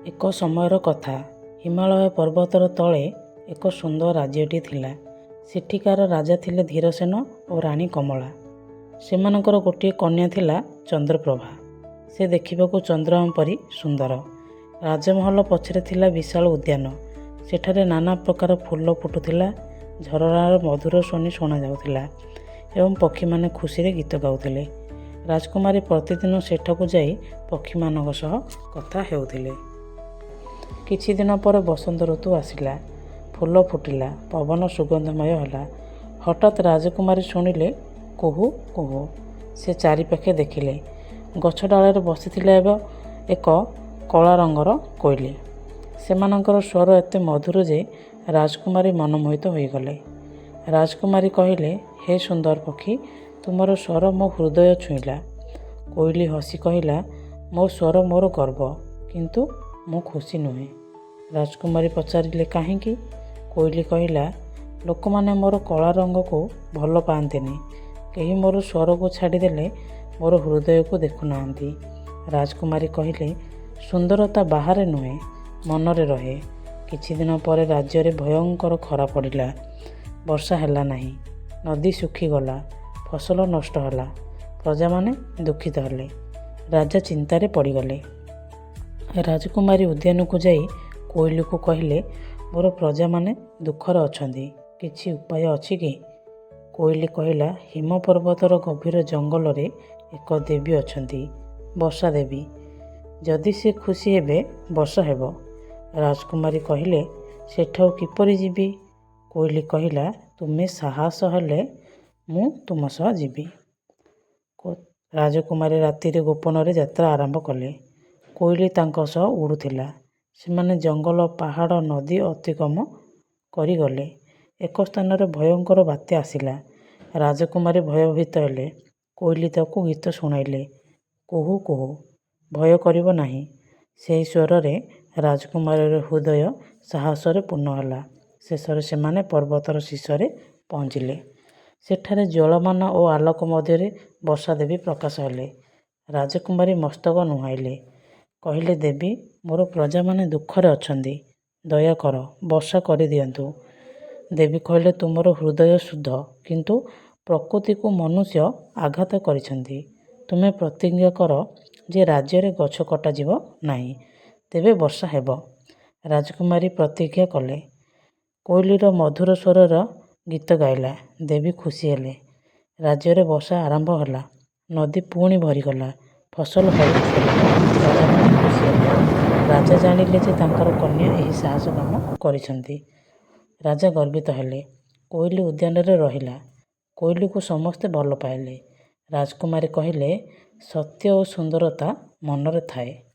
ଏକ ସମୟର କଥା, ହିମାଳୟ ପର୍ବତର ତଳେ ଏକ ସୁନ୍ଦର ରାଜ୍ୟଟିଏ ଥିଲା। ସେଠିକାର ରାଜା ଥିଲେ ଧୀରସେନ ଓ ରାଣୀ କମଳା। ସେମାନଙ୍କର ଗୋଟିଏ କନ୍ୟା ଥିଲା, ଚନ୍ଦ୍ରପ୍ରଭା। ସେ ଦେଖିବାକୁ ଚନ୍ଦ୍ରମା ପରି ସୁନ୍ଦର। ରାଜମହଲ ପଛରେ ଥିଲା ବିଶାଳ ଉଦ୍ୟାନ। ସେଠାରେ ନାନା ପ୍ରକାର ଫୁଲ ଫୁଟୁଥିଲା, ଝରଣାର ମଧୁର ଧ୍ୱନି ଶୁଣାଯାଉଥିଲା ଏବଂ ପକ୍ଷୀମାନେ ଖୁସିରେ ଗୀତ ଗାଉଥିଲେ। ରାଜକୁମାରୀ ପ୍ରତିଦିନ ସେଠାକୁ ଯାଇ ପକ୍ଷୀମାନଙ୍କ ସହ କଥା ହେଉଥିଲେ। କିଛିଦିନ ପରେ ବସନ୍ତ ଋତୁ ଆସିଲା। ଫୁଲ ଫୁଟିଲା, ପବନ ସୁଗନ୍ଧମୟ ହେଲା। ହଠାତ୍ ରାଜକୁମାରୀ ଶୁଣିଲେ, କୁହୁ କୁହୁ। ସେ ଚାରିପାଖେ ଦେଖିଲେ, ଗଛ ଡାଳରେ ବସିଥିଲା ଏକ କଳା ରଙ୍ଗର କୋଇଲି। ସେମାନଙ୍କର ସ୍ୱର ଏତେ ମଧୁର ଯେ ରାଜକୁମାରୀ ମନମୋହିତ ହୋଇଗଲେ। ରାଜକୁମାରୀ କହିଲେ, "ହେ ସୁନ୍ଦର ପକ୍ଷୀ, ତୁମର ସ୍ୱର ମୋ ହୃଦୟ ଛୁଇଁଲା।" କୋଇଲି ହସି କହିଲା, "ମୋ ସ୍ୱର ମୋର ଗର୍ବ, କିନ୍ତୁ ମୁଁ ଖୁସି ନୁହେଁ।" ରାଜକୁମାରୀ ପଚାରିଲେ, "କାହିଁକି?" କୋଇଲି କହିଲା, "ଲୋକମାନେ ମୋର କଳା ରଙ୍ଗକୁ ଭଲ ପାଆନ୍ତିନି। କେହି ମୋର ସ୍ୱରକୁ ଛାଡ଼ିଦେଲେ ମୋର ହୃଦୟକୁ ଦେଖୁନାହାନ୍ତି।" ରାଜକୁମାରୀ କହିଲେ, "ସୁନ୍ଦରତା ବାହାରେ ନୁହେଁ, ମନରେ ରହେ।" କିଛିଦିନ ପରେ ରାଜ୍ୟରେ ଭୟଙ୍କର ଖରା ପଡ଼ିଲା। ବର୍ଷା ହେଲା ନାହିଁ। ନଦୀ ଶୁଖିଗଲା, ଫସଲ ନଷ୍ଟ ହେଲା। ପ୍ରଜାମାନେ ଦୁଃଖିତ ହେଲେ। ରାଜା ଚିନ୍ତାରେ ପଡ଼ିଗଲେ। ରାଜକୁମାରୀ ଉଦ୍ୟାନକୁ ଯାଇ କୋଇଲିକୁ କହିଲେ, "ମୋର ପ୍ରଜାମାନେ ଦୁଃଖରେ ଅଛନ୍ତି। କିଛି ଉପାୟ ଅଛି କି?" କୋଇଲି କହିଲା, "ହିମ ପର୍ବତର ଗଭୀର ଜଙ୍ଗଲରେ ଏକ ଦେବୀ ଅଛନ୍ତି, ବର୍ଷା ଦେବୀ। ଯଦି ସେ ଖୁସି ହେବେ, ବର୍ଷା ହେବ।" ରାଜକୁମାରୀ କହିଲେ, "ସେଠାକୁ କିପରି ଯିବି?" କୋଇଲି କହିଲା, "ତୁମେ ସାହସ ହେଲେ ମୁଁ ତୁମ ସହ ଯିବି।" ରାଜକୁମାରୀ ରାତିରେ ଗୋପନରେ ଯାତ୍ରା ଆରମ୍ଭ କଲେ। କୋଇଲି ତାଙ୍କ ସହ ଉଡ଼ୁଥିଲା। ସେମାନେ ଜଙ୍ଗଲ, ପାହାଡ଼, ନଦୀ ଅତିକ୍ରମ କରିଗଲେ। ଏକ ସ୍ଥାନରେ ଭୟଙ୍କର ବାତ୍ୟା ଆସିଲା। ରାଜକୁମାରୀ ଭୟଭୀତ ହେଲେ। କୋଇଲି ତାଙ୍କୁ ଗୀତ ଶୁଣାଇଲେ, "କୁହୁ କୁହୁ, ଭୟ କରିବ ନାହିଁ।" ସେହି ସ୍ୱରରେ ରାଜକୁମାରୀର ହୃଦୟ ସାହସରେ ପୂର୍ଣ୍ଣ ହେଲା। ଶେଷରେ ସେମାନେ ପର୍ବତର ଶୀର୍ଷରେ ପହଞ୍ଚିଲେ। ସେଠାରେ ଜ୍ୱଳମାନ ଓ ଆଲୋକ ମଧ୍ୟରେ ବର୍ଷା ଦେବୀ ପ୍ରକାଶ ହେଲେ। ରାଜକୁମାରୀ ମସ୍ତକ ନୁଆଁଇଲେ। କହିଲେ, "ଦେବୀ, ମୋର ପ୍ରଜାମାନେ ଦୁଃଖରେ ଅଛନ୍ତି। ଦୟା କର, ବର୍ଷା କରିଦିଅନ୍ତୁ।" ଦେବୀ କହିଲେ, "ତୁମର ହୃଦୟ ଶୁଦ୍ଧ, କିନ୍ତୁ ପ୍ରକୃତିକୁ ମନୁଷ୍ୟ ଆଘାତ କରିଛନ୍ତି। ତୁମେ ପ୍ରତିଜ୍ଞା କର ଯେ ରାଜ୍ୟରେ ଗଛ କଟାଯିବ ନାହିଁ, ତେବେ ବର୍ଷା ହେବ।" ରାଜକୁମାରୀ ପ୍ରତିଜ୍ଞା କଲେ। କୋଇଲିର ମଧୁର ସ୍ୱରର ଗୀତ ଗାଇଲା। ଦେବୀ ଖୁସି ହେଲେ। ରାଜ୍ୟରେ ବର୍ଷା ଆରମ୍ଭ ହେଲା। ନଦୀ ପୁଣି ଭରିଗଲା। ଫସଲ ଫଳିଲା। ପ୍ରଜାମାନେ ଖୁସି ହେଲେ। ରାଜା ଜାଣିଲେ ଯେ ତାଙ୍କର କନ୍ୟା ଏହି ସାହସ କାମ କରିଛନ୍ତି। ରାଜା ଗର୍ବିତ ହେଲେ। କୋଇଲି ଉଦ୍ୟାନରେ ରହିଲା। କୋଇଲିକୁ ସମସ୍ତେ ଭଲ ପାଇଲେ। ରାଜକୁମାରୀ କହିଲେ, "ସତ୍ୟ ଓ ସୁନ୍ଦରତା ମନରେ ଥାଏ।"